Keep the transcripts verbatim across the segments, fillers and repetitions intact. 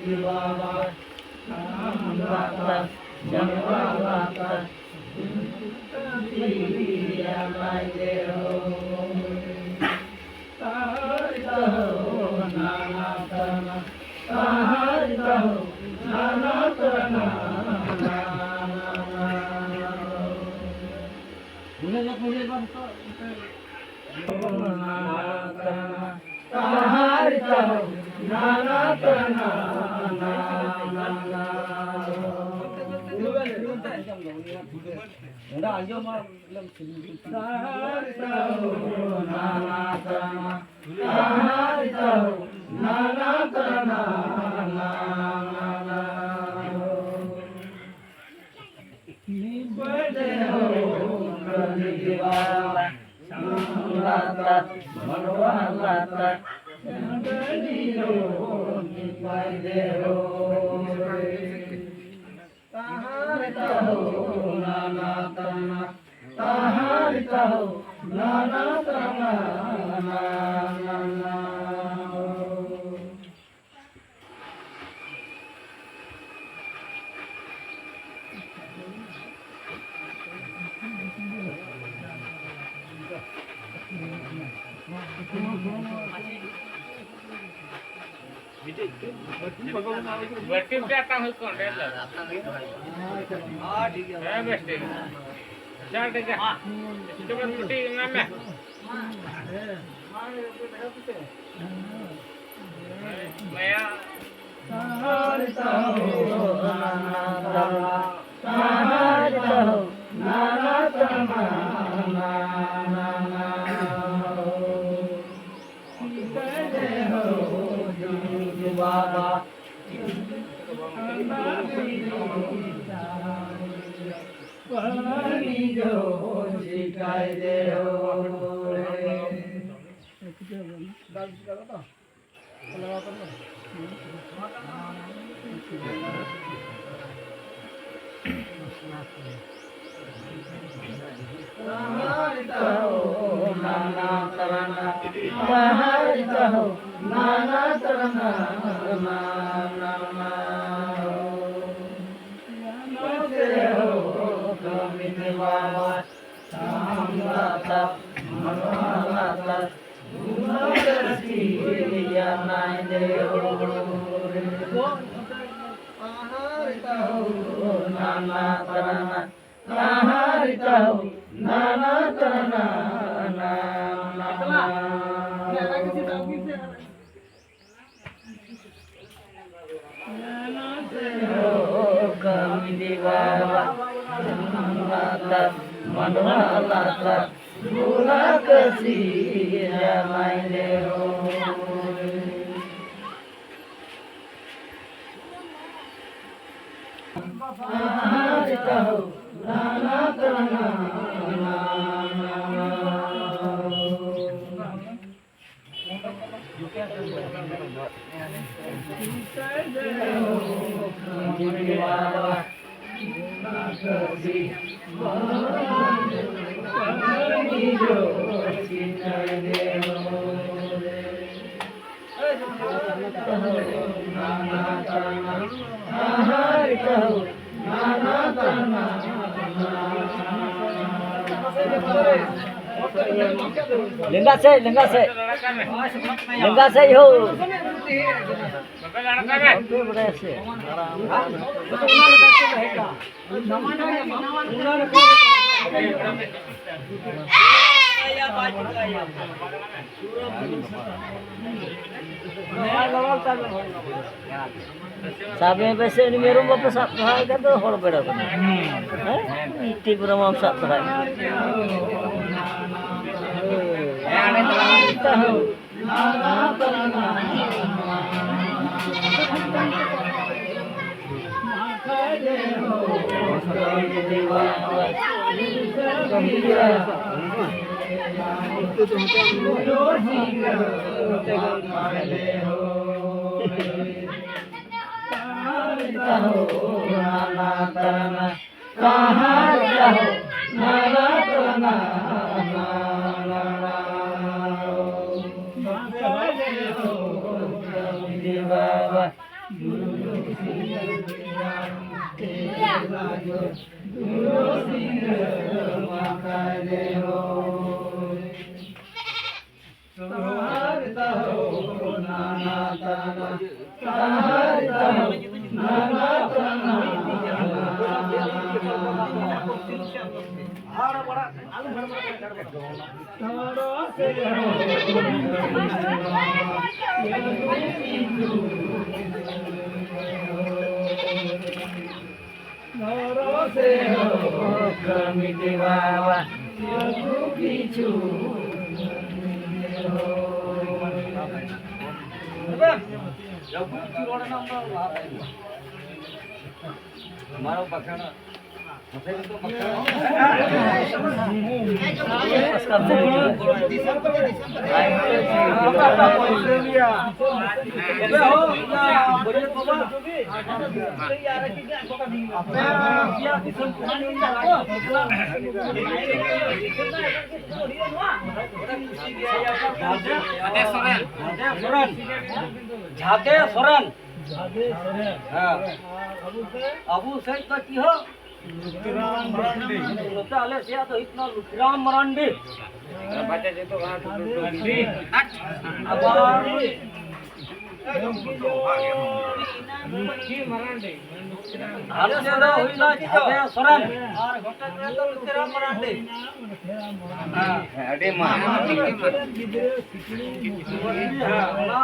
ᱵᱟᱵᱟ ᱞᱟᱛᱟ, ᱡᱟᱱᱣᱟ ᱞᱟᱛᱟ, ᱛᱤᱭᱟ ᱞᱟᱭ ᱫᱮ ᱦᱳ᱾ ᱛᱟᱦᱟᱨᱤ ᱛᱟᱦᱳ ᱱᱟᱱᱟ ᱛᱟᱱᱟ, ᱛᱟᱦᱟᱨᱤ ᱛᱟᱦᱳ ᱱᱟᱱᱟ ᱛᱟᱱᱟ, ᱱᱟᱱᱟ ᱛᱟᱱᱟ᱾ ᱵᱟᱹᱴᱤ ᱯᱮ ᱟᱛᱟᱝ ᱦᱩᱭᱩᱜ ᱠᱟᱱᱟ, ᱰᱷᱮᱨ ᱫᱚ᱾ ᱦᱮᱸ, ᱵᱮᱥ ᱴᱷᱤᱠ᱾ ᱟᱪᱪᱷᱟ, ᱴᱷᱤᱠ ᱜᱮᱭᱟ᱾ ᱪᱚᱠᱞᱮᱴ ᱵᱟᱹᱴᱤ ᱮᱢᱟᱭ ᱢᱮ᱾ ᱢᱟᱭᱟ᱾ ᱠᱟᱹᱢᱤ ᱫᱮᱣᱟ ᱞᱟᱛᱟᱨ, ᱢᱟᱱᱣᱟ ᱞᱟᱛᱟᱨ, ᱵᱷᱩᱞᱟ ᱠᱟᱹᱥᱤ ᱡᱟᱱᱟᱭ ᱞᱮ ᱦᱳᱭ᱾ ᱟᱨ ᱛᱟᱦᱩ ᱱᱟᱱᱟ ᱛᱟᱱᱟ᱾ ᱞᱮᱸᱜᱟ ᱥᱮᱫ, ᱞᱮᱸᱜᱟ ᱥᱮᱫ, ᱞᱮᱸᱜᱟ ᱥᱮᱫ ᱦᱳ᱾ ᱥᱟᱵᱮ ᱯᱮᱥᱮ ᱩᱱᱤ ᱢᱮᱨᱚᱢ ᱵᱟᱯᱮ ᱥᱟᱵ ᱫᱚᱦᱚᱭ ᱠᱷᱟᱱ ᱫᱚ ᱦᱚᱲ ᱵᱮᱲᱟ ᱠᱟᱱᱟ᱾ ᱦᱮᱸ? ᱢᱤᱫᱴᱤᱡ ᱢᱮᱨᱚᱢ ᱵᱟᱢ ᱥᱟᱵ ᱫᱚᱦᱚᱭ᱾ મારો પકડ. ᱡᱷᱟᱫᱮ ᱥᱚᱨᱮᱱ. ᱡᱷᱟᱫᱮ ᱥᱚᱨᱮᱱ. ᱦᱮᱸ. ᱟᱵᱚ ᱥᱮᱫ ᱫᱚ ᱪᱮᱫ ᱦᱚᱸ? ᱱᱚᱛᱮ ᱟᱞᱮ ᱥᱮᱫ ᱫᱚ ᱦᱩᱭᱩᱜ ᱠᱟᱱᱟ ᱞᱩᱠᱷᱤᱨᱟᱢ ᱢᱟᱨᱟᱱᱰᱤ. ᱟᱵᱟᱨ ᱟᱞᱮ ᱥᱮᱫ ᱫᱚ ᱦᱩᱭᱱᱟ ᱡᱷᱟᱫᱮ ᱥᱚᱨᱮᱱ. ᱟᱨ ᱜᱷᱚᱴᱚᱠ ᱨᱮᱫᱚ ᱞᱩᱠᱷᱤᱨᱟᱢ ᱢᱟᱨᱟᱱᱰᱤ. ᱦᱮᱸ, ᱟᱹᱰᱤ ᱢᱚᱡᱽ. ᱦᱮᱸ, ᱚᱱᱟ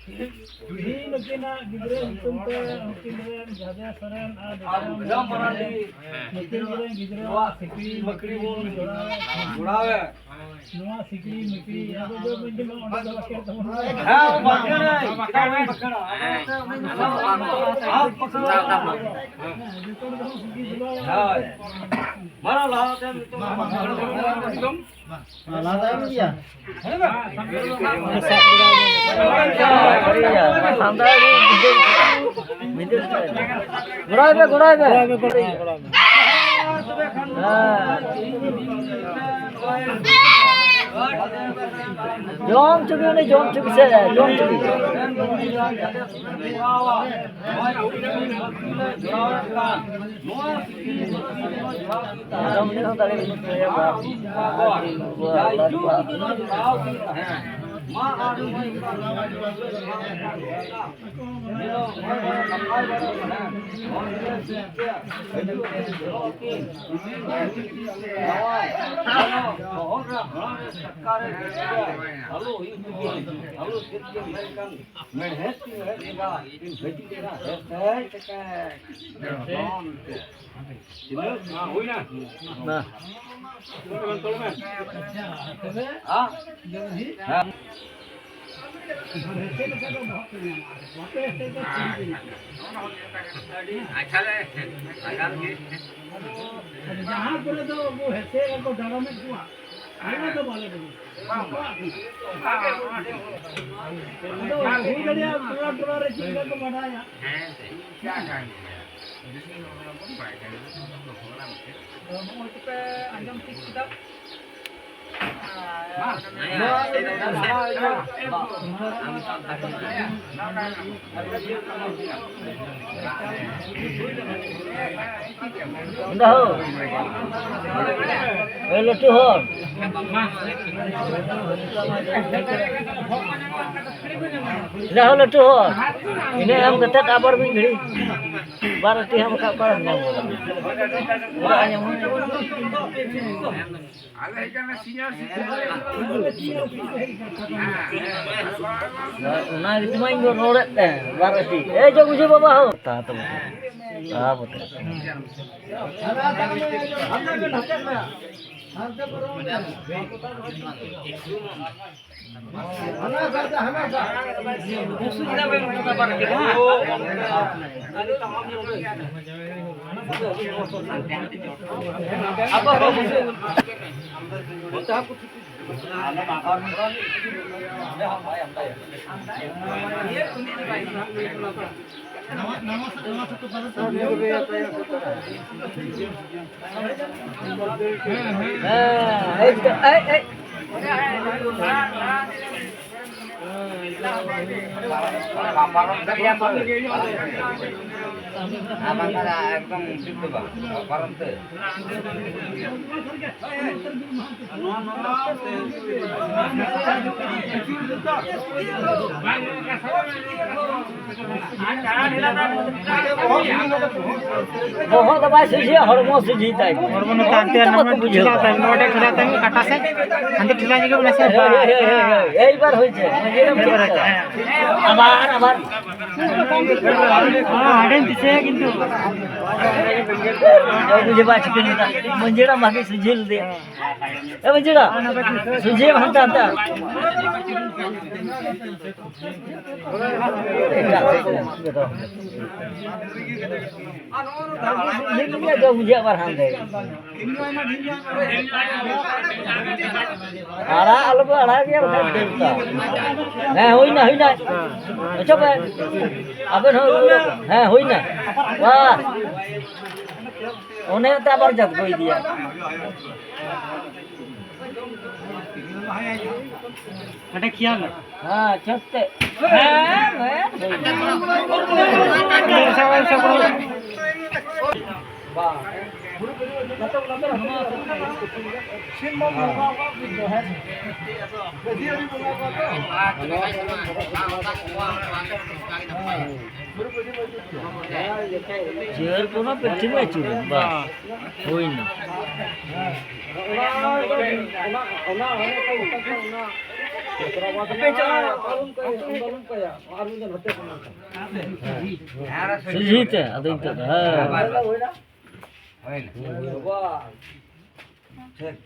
ᱛᱮᱦᱤᱧ ᱱᱩᱠᱤᱱᱟᱜ ᱜᱤᱫᱽᱨᱟᱹ ᱧᱩᱛᱩᱢ ᱛᱮ ᱩᱱᱠᱤᱱ ᱨᱮᱱ ᱡᱷᱟᱫᱮ ᱥᱚᱨᱮᱱ ᱟᱨ ᱟᱨ ᱵᱩᱫᱷᱨᱟᱢ ᱢᱟᱨᱟᱱᱰᱤ. ᱱᱩᱠᱤᱱ ᱨᱮᱱ ᱜᱤᱫᱽᱨᱟᱹ ᱱᱚᱣᱟ ᱥᱤᱠᱲᱤ ᱥᱤᱠᱲᱤ ᱢᱟᱹᱠᱲᱤ ᱵᱚᱱ ᱡᱚᱲᱟᱣ ᱮᱫᱟ. ᱡᱚᱲᱟᱣᱮᱫ. ᱱᱚᱣᱟ ᱥᱤᱠᱲᱤ ᱢᱤᱠᱲᱤ ᱟᱫᱚ ᱡᱚᱢ ᱤᱧ ᱫᱚ ᱚᱸᱰᱮ ᱫᱚ ᱵᱟᱠᱷᱮᱲ ᱛᱟᱵᱚᱱ ᱢᱮ. ᱦᱮᱸ, ᱵᱟᱠᱷᱮᱲᱟᱹᱧ. ᱪᱮᱫᱟᱜ ᱵᱟᱹᱧ ᱵᱟᱠᱷᱮᱲᱟ? ᱟᱵᱚ ᱱᱚᱛᱮ ᱩᱱᱤ ᱢᱮᱥᱟ ᱵᱟᱠᱷᱮᱲᱟ. ᱦᱮᱸ, ᱡᱚᱛᱚ ᱦᱚᱲ ᱫᱚ ᱥᱤᱠᱲᱤ ᱫᱚ ᱵᱟᱝ. ᱦᱳᱭ. ᱢᱟᱨᱟᱝ ᱞᱟᱦᱟ ᱛᱮ ᱱᱤᱛᱚᱜ ᱫᱚ ᱵᱟᱠᱷᱮᱲᱟ. ᱜᱚᱲᱟᱭ ᱯᱮ, ᱜᱚᱲᱟᱭ ᱯᱮ. ᱦᱮᱸ. ᱡᱚᱢ ᱦᱚᱪᱚ ᱜᱮ ᱩᱱᱤ, ᱡᱚᱢ ᱦᱚᱪᱚ ᱜᱮ ᱥᱮ, ᱡᱚᱢ ᱦᱚᱪᱚ ᱜᱮ. ᱱᱚᱣᱟ ᱟᱫᱚ ᱩᱱᱤ ᱦᱚᱸ ᱫᱟᱲᱮ ᱵᱟᱹᱱᱩᱜ ᱛᱟᱭᱟ, ᱵᱟᱯ. ᱢᱟ ᱟᱨ ᱱᱚᱜᱼᱚᱭ ᱱᱚᱝᱠᱟ ᱱᱟᱯᱟᱭ ᱵᱟᱲᱟ ᱜᱮ ᱦᱮᱸ᱾ ᱦᱚᱲ ᱜᱮ ᱥᱤᱨᱡᱟᱹ ᱦᱤᱡᱩᱜ ᱛᱮ ᱥᱮᱱᱚᱜ ᱟᱹᱠᱤᱱ᱾ ᱡᱟᱶᱟᱭ ᱥᱮᱱᱚᱜ ᱵᱚᱦᱚᱜ ᱨᱮ ᱦᱟᱬᱟ ᱨᱮ ᱪᱟᱠᱟ ᱨᱮ ᱜᱮᱥ ᱨᱮ ᱟᱞᱚ ᱦᱩᱭᱩᱜ ᱛᱟᱹᱠᱤᱱ, ᱟᱞᱚ ᱥᱤᱨᱡᱟᱹ ᱢᱮᱱᱠᱷᱟᱱ ᱢᱮᱲᱦᱮᱫ ᱠᱤᱱ ᱢᱮᱲᱦᱮᱫ ᱞᱮᱠᱟ ᱠᱤᱱ ᱦᱤᱡᱩᱜ ᱠᱟᱱᱟ ᱦᱮᱸ ᱥᱮ᱾ ᱫᱚᱱ ᱛᱮ᱾ ᱛᱤᱱᱟᱹᱜ? ᱦᱩᱭᱱᱟ? ᱵᱟ᱾ ᱟᱪᱪᱷᱟ ᱞᱮ, ᱟᱜᱟᱨ ᱜᱮ᱾ ᱡᱟᱦᱟᱸ ᱠᱚᱨᱮ ᱫᱚ ᱟᱵᱚ ᱦᱮᱸᱥᱮ ᱨᱮᱠᱚ ᱰᱟᱲᱚᱢᱮᱫ ᱠᱚᱣᱟ, ᱟᱞᱮ ᱫᱚ ᱵᱟᱞᱮ ᱵᱟᱲᱟᱭᱟ᱾ ᱟᱫᱚ ᱦᱩᱭ ᱫᱟᱲᱮᱭᱟᱜᱼᱟ ᱴᱚᱞᱟ ᱴᱚᱞᱟ ᱨᱮ ᱪᱮᱫ ᱞᱮᱠᱟ ᱠᱚ ᱵᱟᱰᱟᱭᱟ᱾ ᱦᱮᱸ, ᱥᱮ᱾ ᱟᱫᱚ ᱱᱚᱜᱼᱚᱭ ᱛᱚᱯᱮ ᱟᱸᱡᱚᱢ ᱴᱷᱤᱠ ᱠᱮᱫᱟ᱾ ᱫᱚᱦᱚ᱾ ᱮ ᱞᱟᱹᱴᱩ ᱦᱚᱲ᱾ ᱫᱚᱦᱚ ᱞᱟᱹᱴᱩ ᱦᱚᱲ᱾ ᱤᱱᱟᱹ ᱮᱢ ᱠᱟᱛᱮᱫ ᱟᱵᱟᱨ ᱢᱤᱫ ᱜᱷᱟᱹᱲᱤᱡ ᱵᱟᱨ ᱟᱹᱴᱤ ᱦᱟᱸᱜ ᱵᱟᱠᱷᱟᱡ ᱚᱠᱟᱨᱮᱢ ᱧᱟᱢ ᱜᱚᱫᱟ? ᱚᱲᱟᱜ ᱧᱟᱢᱚᱜᱼᱟ᱾ ᱟᱞᱮ ᱦᱮᱡ ᱠᱟᱱᱟ ᱥᱤᱱᱤᱭᱟᱨ ᱥᱤᱴᱤᱡᱮᱱ᱾ ᱚᱱᱟ ᱜᱮᱛᱚ ᱢᱟ ᱤᱧ ᱫᱚ ᱨᱚᱲᱮᱫ ᱛᱟᱦᱮᱸ, ᱵᱟᱨ ᱟᱹᱴᱤ᱾ ᱮ ᱡᱚᱜᱽ ᱵᱩᱡᱷᱟᱹᱣ ᱵᱟᱵᱟ ᱦᱳ᱾ ᱛᱟ ᱛᱚ ᱵᱚᱴᱷᱮ᱾ ᱛᱟ ᱵᱚᱴᱷᱮ᱾ ᱟᱨ ᱵᱟᱝᱠᱷᱟᱱ ᱮᱠᱫᱚᱢ ᱴᱷᱤᱠ ᱫᱚ ᱵᱟᱝ, ᱯᱟᱨᱚᱢ ᱛᱮ᱾ ᱵᱚᱦᱚᱜ ᱫᱚ ᱵᱟᱭ ᱥᱚᱡᱷᱮᱭᱟ, ᱦᱚᱲᱢᱚ ᱥᱚᱡᱷᱮ ᱛᱟᱭ᱾ ᱦᱚᱲᱢᱚ ᱱᱚᱝᱠᱟ ᱦᱟᱱᱛᱮ ᱱᱤᱛᱚᱜ ᱵᱟᱠᱚ ᱵᱩᱡᱷᱟᱹᱣ ᱴᱷᱮᱞᱟᱣ ᱮᱫᱟ᱾ ᱛᱟᱭᱚᱢ, ᱱᱚᱰᱮ ᱴᱷᱮᱞᱟᱣ ᱛᱟᱭᱚᱢ, ᱠᱟᱴᱟ ᱥᱮᱫ ᱦᱟᱱᱛᱮ ᱴᱷᱮᱞᱟᱣ ᱧᱚᱜ ᱢᱮ ᱥᱮ᱾ ᱦᱮᱸ, ᱦᱮᱸ, ᱦᱮᱸ, ᱦᱮᱸ, ᱦᱮᱸ, ᱮᱭᱵᱟᱨ ᱦᱩᱭ ᱪᱮ᱾ ᱮᱭᱵᱟᱨ ᱦᱩᱭ ᱪᱮ᱾ ᱟᱵᱟᱨ, ᱟᱵᱟᱨ᱾ ᱦᱮᱸ, ᱦᱟᱸᱰᱮᱧ ᱫᱤᱥᱟᱹᱭᱟ ᱠᱤᱱᱛᱩ᱾ ᱵᱩᱡᱷᱟᱹᱣ ᱵᱟᱭ ᱴᱷᱤᱠᱟᱹ ᱞᱮᱫᱟ᱾ ᱢᱟᱹᱡᱷᱤ ᱦᱟᱲᱟᱢ ᱵᱷᱟᱜᱮ ᱥᱚᱡᱷᱮ ᱞᱮᱫᱮᱭᱟ᱾ ᱮ ᱢᱟᱹᱡᱷᱤ ᱦᱟᱲᱟᱢ, ᱥᱚᱡᱷᱮ ᱦᱟᱱᱛᱮ, ᱦᱟᱱᱛᱮ᱾ ᱮᱴᱟᱜ ᱥᱮᱫ ᱨᱮ᱾ ᱤᱭᱟᱹ ᱫᱚ ᱵᱩᱡᱷᱟᱹᱜ ᱟᱵᱟᱨ ᱦᱟᱱᱛᱮ᱾ ᱟᱲᱟᱜ ᱟᱞᱚ ᱯᱮ ᱟᱲᱟᱜ ᱜᱮᱭᱟ, ᱵᱟᱠᱷᱟᱡ ᱫᱟᱹᱲ ᱠᱟᱜᱼᱟ᱾ ᱦᱮᱸ, ᱦᱩᱭᱱᱟ, ᱦᱩᱭᱱᱟ᱾ ᱚᱪᱚᱜ ᱯᱮ᱾ ᱟᱵᱮᱱ ᱦᱚᱸ ᱨᱩᱣᱟᱹᱲ ᱟᱠᱚ᱾ ᱦᱮᱸ, ᱦᱩᱭᱱᱟ᱾ ᱵᱟᱥ᱾ ᱚᱱᱮ ᱚᱱᱛᱮ ᱟᱵᱟᱨ ᱡᱟᱛ ᱠᱚ ᱤᱫᱤᱭᱟ᱾ ᱦᱟᱸᱰᱮ ᱠᱷᱮᱭᱟᱞ ᱢᱮ᱾ ᱦᱮᱸ, ᱪᱷᱚᱛᱮ᱾ ᱦᱮᱸ, ᱦᱮᱸ, ᱦᱮᱸ᱾ ᱪᱮᱭᱟᱨ ᱠᱚ ᱚᱱᱟ ᱯᱤᱴᱷᱤ ᱢᱟ ᱟᱹᱪᱩᱨ ᱮᱱ, ᱵᱟᱥ, ᱦᱩᱭᱱᱟ᱾ ᱥᱚᱡᱷᱮ ᱛᱮ, ᱟᱫᱚ ᱱᱤᱛᱚᱜ ᱫᱚ, ᱦᱮᱸ᱾ ᱦᱩᱭᱱᱟ᱾ ᱴᱷᱤᱠ᱾